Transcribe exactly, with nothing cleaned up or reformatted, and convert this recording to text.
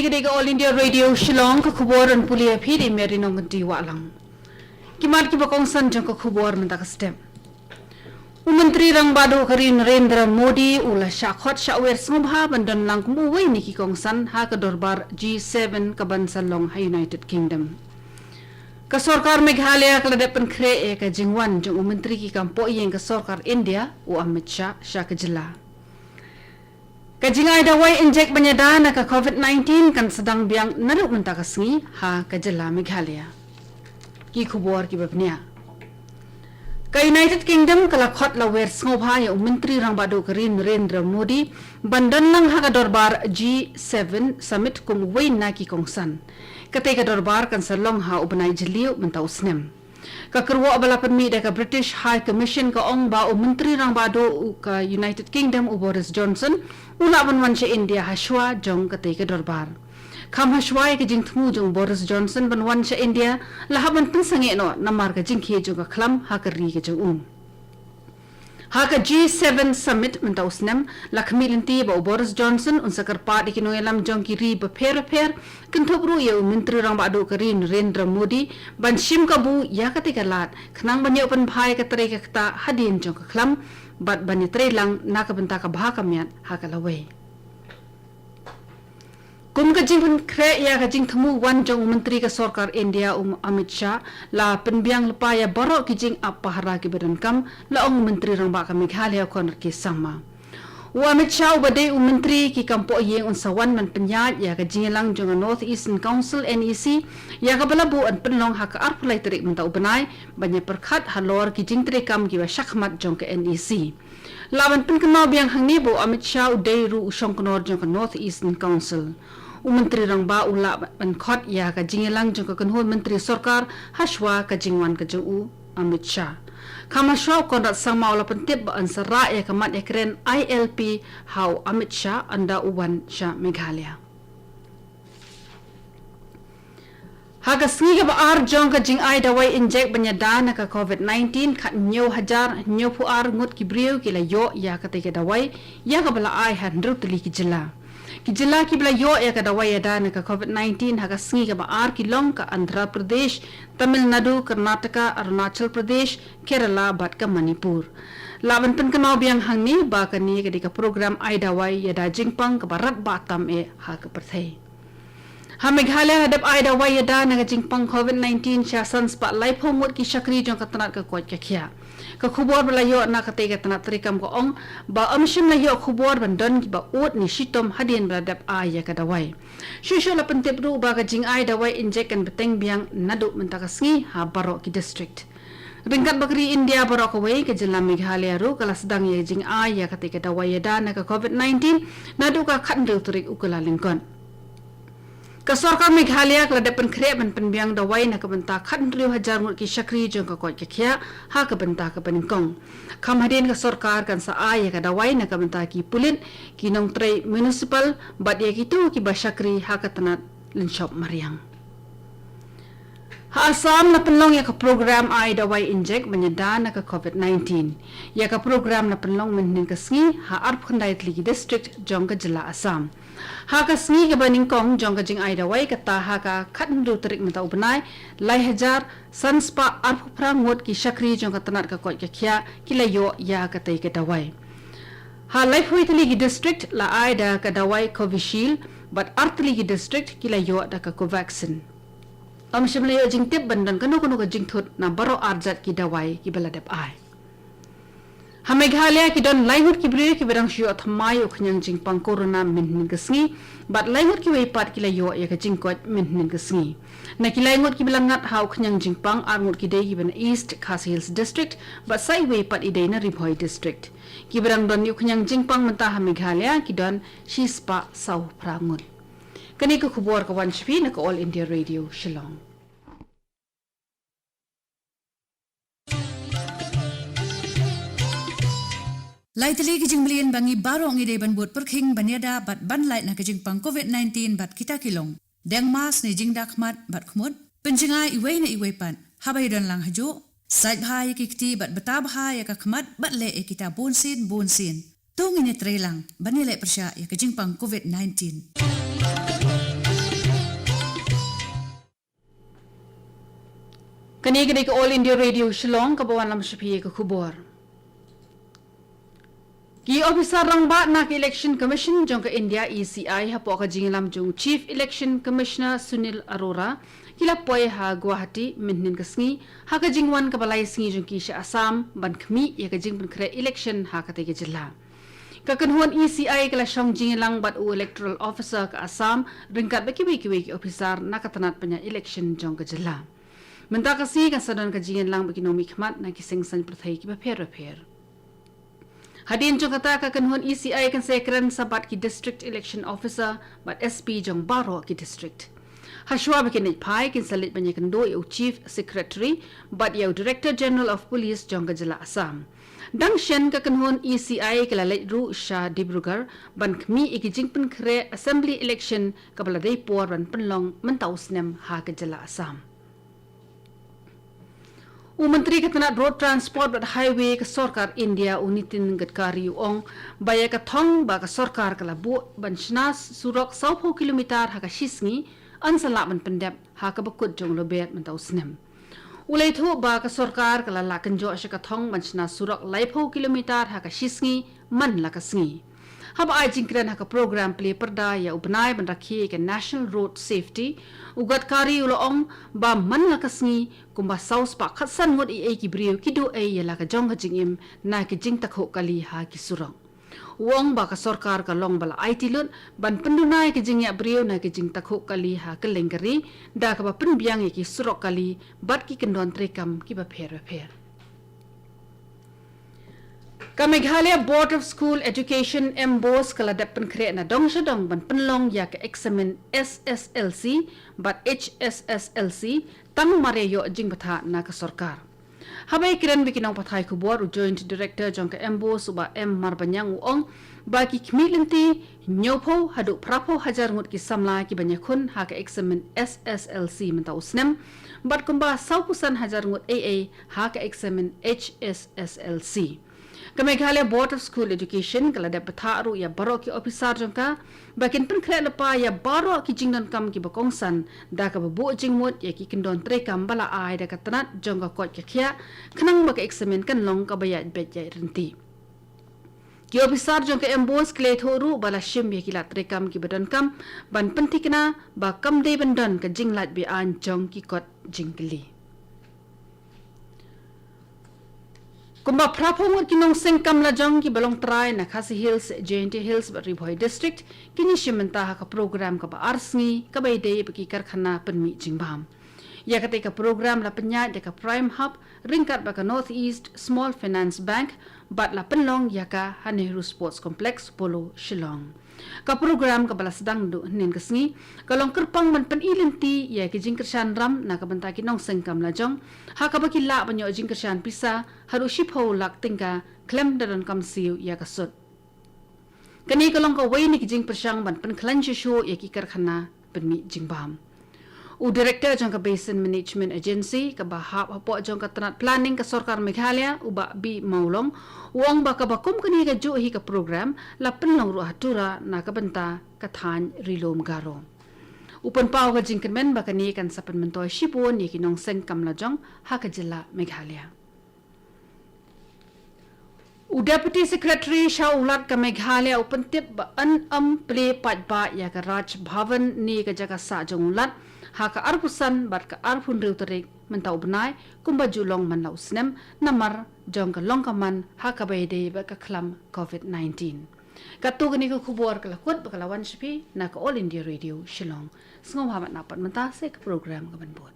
Ka dei ka All India Radio Shillong, ka khubor ban pule ïa phi da i Mary Nongkynti Wahlang. Ki mat kiba kongsan jong ka khubor mynta ka step. U Myntri Rangbah Duh ka ri Narendra Modi u la shah khot shah wer sngewbha ban don lang kum uwei na ki kongsan ha ka dorbar G seven kaban sa long ha United Kingdom. Ka sorkar Meghalaya ka la dep pynkhreh ïa ka jingwan jong u Myntri ki kam poh ïing ka sorkar India u Amit Shah sha ka jylla. Ka jingai dawai injek ban ïada na ka COVID nineteen kan sdang biang naduh mynta ka sngi ha ka jylla Meghalaya. Ki khubor kiba bniah. Ka United Kingdom ka la khot la wer sngewbha ïa u Myntri Rangbah Duh ka ri Narendra Modi ban don lang ha ka dorbar G seven Summit kum uwei na ki kongsan. Katei ka dorbar kan sa long ha u bnai Jylliew mynta u snem. Ka kyrwoh ba la pynmih da ka British High Commission ka ong ba u Myntri Rangbah Duh u ka United Kingdom u Boris Johnson u lah ban wan sha India ha shuwa jong katei ka dorbar. Kham ha shuwa ïa ka jingthmu jong u Boris Johnson ban wan sha India la hap ban pynsangeh noh namar ka jingkhie jong ka khlam ha ka ri ka jong u. Ha ka G seven Summit mynta u snem, la khmih lynti ba u Boris Johnson un sa kyrpad ïa ki nongïalam jong ki ri bapher bapher, kynthup ruh ïa u Myntri Rangbah Duh ka ri Narendra Modi, ban shim kabu ïa katei ka lad, khnang ban ïoh pynbha ïa ka trei ka ktah hadien jong ka khlam, bad ban ïatrei lang na ka bynta ka bha ka miat ha ka lawei. Kum ka jingpynkhreh ïa ka jingthmu wan jong u Myntri ka sorkar India u Amit Shah, la pynbiang lypa ïa baroh ki jingap pahara kiba donkam, la ong u Myntri Rangbah ka Meghalaya u Conrad K Sangma. U Amit Shah uba dei u Myntri ki kam poh ïing un sa wan ban pynïaid ïa ka jingïalang jong ka North Eastern Council N E C, ïa kaba la buh ban pynlong ha ka arphew lai tarik mynta u bnai, ban ïa pyrkhat halor ki jingtrei kam kiba shakhmat jong ka N E C. La ban pynkynmaw biang hangne ba u Amit Shah u dei ruh u shongknor jong ka North Eastern Council. U Myntri Rangbah u lah ban khot ïa ka jingïalang jong ka kynhun Myntri Sorkar ha shuwa ka jingwan ka jong u Amit Shah. Kham ha shuwa u Conrad Sangma u la pyntip ba yn sa rah ïa ka mat ïakren I L P ha u Amit Shah ynda u wan sha Meghalaya. Ha ka sngi kaba ar jong ka jingai dawai injek ban ïada na ka COVID nineteen, khathynñiew hajar hynñiewphew ar ngut ki briew ki la ïoh ïa katei ka dawai, ïa kaba la ai ha hynriew tylli ki jylla. Ki jylla kiba la ïoh ïa ka dawai ïada na ka COVID nineteen ha ka sngi kaba ar ki long ka Andhra Pradesh, Tamil Nadu, Karnataka, Arunachal Pradesh, Kerala bad ka Manipur. Lah ban pynkynmaw biang hangne ba kane ka dei ka program ai dawai ïada jingpang kaba radbah tam eh ha ka pyrthei. Ha Meghalaya la dep ai dawai ïada na ka jingpang COVID nineteen sha san spah laiphew ngut ki shakri jong ka tnat ka koit ka khiah. Ka khubor ba la ïoh na katei ka tnat treikam ka ong ba ym shym la ïoh khubor ban don kiba ud ne shitom hadien ba la dep ai ïa ka dawai. Shuh shuh la pyntip ruh ba ka jingai dawai injek kan bteng biang naduh mynta ka sngi ha baroh ki district. Ryngkat bad ka ri India baroh kawei, ka jylla Meghalaya ruh ka la sdang ïa ka jingai ïa katei ka dawai ïada na ka COVID nineteen naduh ka khathynriew tarik u Kyllalyngkot. Ka sorkar Meghalaya ka la dep pynkhreh ban pynbiang dawai na ka bynta khathynriew hajar ngut ki shakri jong ka koit ka khiah ha ka bynta kaba nyngkong. Kham hadien ka sorkar kan sa ai ïa ka dawai na ka bynta ki pulit, ki nongtrei municipal bad ïa kito kiba shakri ha ka tnat lynshop mariang. Ha Assam la pynlong ïa ka program ai dawai injek ban ïada na ka COVID nineteen. Ïa ka program la pynlong mynhynnin ka sngi ha arphew khyndai tylli ki district jong ka jylla Assam. Ha ka sngi kaba nyngkong jong ka jingai dawai kata ha ka khathynriew tarik mynta u bnai, lai hajar san spah arphew phra ngut ki shakri jong ka tnat ka koit ka khiah ki la ïoh ïa katei ka dawai. Ha laiphew tylli ki district la ai da ka dawai Covishield bad ar tylli ki district ki la ïoh da ka Covaxin. Ym shym la ïoh jingtip ban don kano kano ka jingthut na baroh ar jait ki dawai kiba la dep ai. Ha Meghalaya ki don lai ngut ki briew kiba dang shu ïoh thymmai ïa u khñiang jingpang corona mynhynnin ka sngi, bad lai ngut kiwei pat ki la ïoh ïa ka jingkoit mynhynnin ka sngi. Na ki lai ngut kiba la ngat ha u khñiang jingpang, ar ngut ki dei kiba na East Khasi Hills District, bad sa iwei pat i dei na Ri Bhoi District. Kiba dang don ïa u khñiang jingpang mynta ha Meghalaya ki don shi spah saw phra ngut. Kane ka khubor ka wan sha phi na ka All India Radio Shillong. Lai tylli ki jingmlien ba ngi baroh ngi dei ban bud pyrkhing ban ïada bad ban lait na ka jingpang COVID nineteen bad kita ki long: deng mask ne jingda khmat bad khmut, pynjngai iwei na iwei pat, haba ïadon lang hajuh, sait bha ïa ki kti bad bta bha ïa ka khmat bad leh ïa kita bunsien bunsien. To ngin ïatreilang ban ïaleh pyrshah ïa ka jingpang COVID nineteen. Kane ka dei ka All India Radio Shillong, kaba wanlam sha phi ka khubor. Ki officer rangbah na ka Election Commission jong ka India, E C I, hapoh ka jingïalam jong Chief Election Commissioner Sunil Arora, ki la poi ha Guwahati mynhynnin ka sngi ha ka jingwan kaba lai sngi jong ki sha Assam ban khmih ïa ka jingpynkhreh election ha katei ka jylla. Ka kynhun E C I ka la shong jingïalang bad u Electoral Officer ka Assam ryngkat bad kiwei kiwei ki officer na ka tnat pynïaid election jong ka jylla. Mynta ka sngi kan sa don ka jingïalang bad ki nongmihkhmat na ki seng saiñ pyrthei kiba pher bapher. Hadien jong kata, ka kynhun E C I kan sa ïakren sa bad ki District Election Officer bad S P jong baroh ki district. Hashwa ba kin leit phai, kin sa leit ban ïakynduh ïa u Chief Secretary bad ïa u Director General of Police jong ka jylla Assam. Dang shen, ka kynhun E C I ka la leit ruh sha Dibrugarh ban khmih ïa ki jingpynkhreh assembly election kaba la dei por ban pynlong mynta u snem ha ka jylla Assam. U Myntri ka tnat Road Transport bad Highway ka sorkar India, u Nitin Gadkari, u ong ba ïa ka thong ba ka sorkar ka la buh ban shna surok sawphew kilometer ha ka shi sngi yn sa lah ban pyndep ha kaba kut jong u Lber mynta u snem. U la ïathuh ba ka sorkar ka la lah kynjoh sha ka thong ban shna surok laiphew kilometer ha ka shi sngi man la ka sngi. Haba ai jingkren ha ka program plie pyrda ïa u bnai ban rakhe ïa ka National Road Safety, u Gadkari u la ong ba man la ka sngi kumba saw spah khatsan ngut eiei ki briew ki duh ei ïa la ka jong ka jingim na ki jingtakhuh kali ha ki surok. U ong ba ka sorkar ka long ba la aiti lut ban pynduna ïa ki jingïap briew na ki jingtakhuh kali ha kylleng ka ri, da kaba pynbiang ïa ki surok kali bad ki kyndon treikam kiba pher bapher. Ka Meghalaya Board of School Education, MBOSE, ka la dep pynkhreh na dong sha dong ban pynlong ïa ka eksamin S S L C bad H S S L C tang mar ïa ïoh jingbthah na ka sorkar. Haba ïakren bad ki nongpathai khubor, u Joint Director jong ka MBOSE, u Bah M Marbaniang, u ong ba ki khmih lynti hynñiewphew haduh phraphew hajar ngut ki samla kiban ïakhun ha ka eksamin S S L C mynta u snem, bad kumba sawphew san hajar ngut eiei ha ka eksamin H S S L C. Ka Meghalaya Board of School Education ka la dep bthah ruh ïa baroh ki officer jong ka ba kin pynkhreh lypa ïa baroh ki jingdonkam kiba kongsan, da kaba buh jingmut ïa ki kyndon treikam ba la ai da ka tnat jong ka koit ka khiah, khnang ba ka eksamin kan long kaba ïaid beit ïaid ryntih. Ki officer jong ka MBOSE ki la ïathuh ruh ba la shim ïa ki lad treikam kiba donkam ban pynthikna ba kam dei ban don ka jinglait be-aiñ jong ki kot jingkylli. Kumba phraphew ngut ki nongseng kam lajong kiba long trai na Khasi Hills, Jaintia Hills bad Ri Bhoi District kin ïashim bynta ha ka program kaba ar sngi kaba ïadei bad ki karkhana pynmih jingbam. Ïa katei ka program la pynïaid da ka Prime Hub ryngkat bad ka North East Small Finance Bank bad la pynlong ïa ka ha Nehru Sports Complex, Polo, Shillong. Ka program kaba la sdang naduh hynnin ka sngi ka long kyrpang ban pyni lynti ïa ki jingkyrshan ram na ka bynta ki nongseng kam lajong, ha kaba ki lah ban ïoh jingkyrshan pisa haduh shiphew lak tyngka khlem da donkam siew ïa ka sut. Kane ka long kawei na ki jingpyrshang ban pynkhlaiñ shuh shuh ïa ki karkhana pynmih jingbam. U Director jong ka Basin Management Agency kaba hap hapoh jong ka tnat planning ka sorkar Meghalaya, u Bah B Mawlong, u ong ba kaba kum kane kajuh hi ka program la pynlong ruh ha Tura na ka bynta ka thaiñ Ri Lum Garo. U pynpaw ka jingkyrmen ba kane kan sa pynmyntoi shibun ïa ki nongseng kam lajong ha ka jylla Meghalaya. U Deputy Secretary sha u Lat ka Meghalaya u pyntip ba yn ym plie paidbah ïa ka Raj Bhavan ne ka jaka sah jong u Lat ha ka arphew san bad ka arphew hynriew tarik mynta u bnai kumba ju long man la u snem, namar jong ka long ka man ha kaba ïadei bad ka khlam covid nineteen. Katto katne ka khubor ka la kut bad ka la wan sha phi na ka All India Radio Shillong. Sngewbha ban ap pat mynta sa ka program kaban bud.